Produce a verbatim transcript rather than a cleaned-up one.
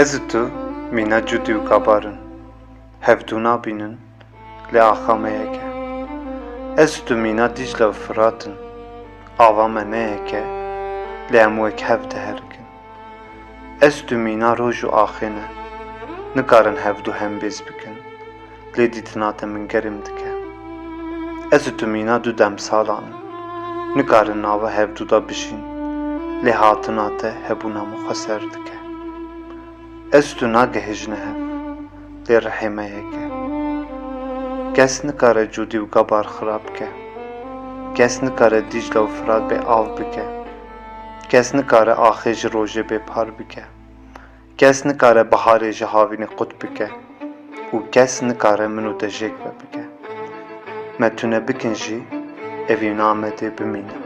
Ez û tu mîna Cûdî û Gabar in. Hevdû nabînin, lê axa me yek e. Ez û tu mîna Dîcle û Firat in. Ava me ne yek e, lê em wek hev diherikin. Ez û tu mîna roj û axê ne. Nikarin hevdû hembêz bikin, lê dîtina te min germ dike. Ez û tu mîna du demsalan in. Nikarin nava hevdû de bijîn, lê hatina te hebûna min xweser dike. Ez û tu nagihîjine hev, lê rihê me yek e. Kes nikare Cûdî û Gabar xira bike. Kes nikare Dîcle û Firat bê av bike. Kes nikare axê ji rojê bê par bike. Kes nikare biharê ji havînê qut bike û kes nikare min û te jêk vebike. Me tune bikin jî, evîna me dê bimîne.